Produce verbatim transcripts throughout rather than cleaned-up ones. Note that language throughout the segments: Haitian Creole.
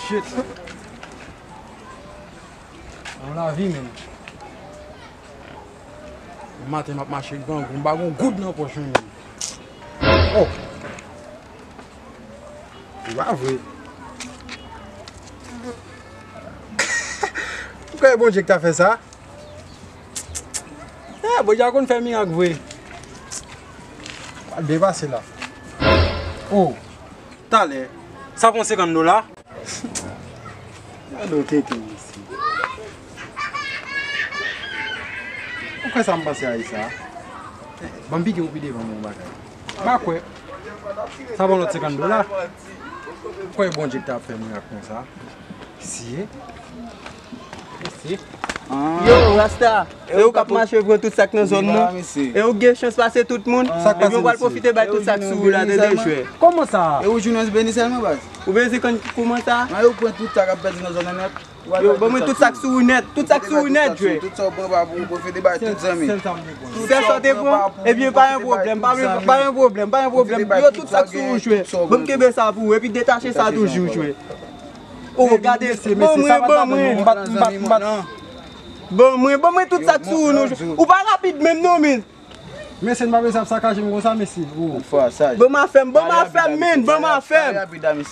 Shit. Nan lavi menm. Maten m ap mache grangou, m pa gon goud nan pòch mwen menm. Oh! Se pa vre. Ou kwè Bondye ki ta fè sa? Eh, Bondye a konn fè mirak vre. Pral byen pase la. Oh, talè. Sa pran senkant dola? Gade w tenten, mesye. Ou kwè sa m panse a sa? Ban m pike w pi devan m yon bagay. M pa kwè. Sa ban lòt senkant dola. Ou kwè Bondye ki ta ap fè mirak konsa? Mesye. Mesye. Yo, Rasta, e ou k ap mache pran tout sa k nan zòn nan? E ou gen chans pase tout moun? Ebyen, ou pral pwofite bay tout sa k sou ou la, tande, jwè. Kòman sa? E ou jounen beni sèlman, baz? Ou bezwen konn kouman sa? Nan yo pran tout sa k ap pèdi nan zòn nan nèt. Yo, ban mwen tout sa k sou ou nèt, tout sa k sou ou nèt, jwè. Tout sa ou pran pa pou ou pwofite bay tout zanmi. Sèl sa w te pran? Ebyen, pa yon pwoblèm, pa yon pwoblèm, pa yon pwoblèm. Yo, tout sa k sou ou, jwè. Ban m kenbe sa pou ou, epi detache sa toujou, jwè. Oh, gade, ban mwen, ban mwen, ban mwen. Ban mwen, ban mwen tout sa k sou ou, non. Ou pa rapid menm, non, men. Mesye, n pa bezwen ap sakaje m konsa, mesye. Oh. Ban m afè m, ban m afè m, men, ban m afè m.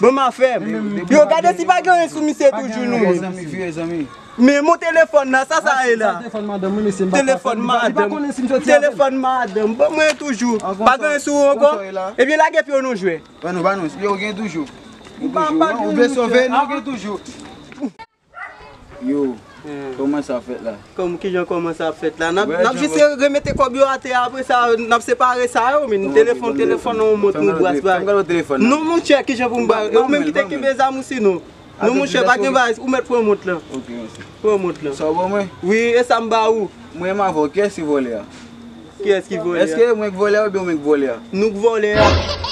Ban m afè m. Yo, gade si pa gen anyen sou misye toujou, non, men. Men mon telefòn la, sa sa ye la? Telefòn madanm, wi, mesye, m pa konn. Telefòn madanm, telefòn madanm, ban mwen toujou. Pa gen anyen sou ou ankò? Ebyen, lage pye w non, jwè. Ban nou, ban nou, yo gen toujou. Ou vle sove, nou gen toujou. Yo, kòman sa fèt la? Kòm, kijan kòman sa fèt la? N ap, n ap jis remete kòb yo atè, apre sa, n ap separe sa yo, men telefòn, telefòn, non, mont nou bras bay. Non, monchè, kijan pou m ba? Ou menm ki te kenbe zam ou sinon? Non, monchè, pa gen bagay, ou mèt pran mont lan. Ok, mèsi. Pran mont lan. Sa w ban mwen? Wi, e sa m ba ou. Mwen menm avè w, kiyès ki vòlè a? Kiyès ki vòlè a? Èske mwen k vòlè a oubyen ou menm k vòlè a? Nou k vòlè a.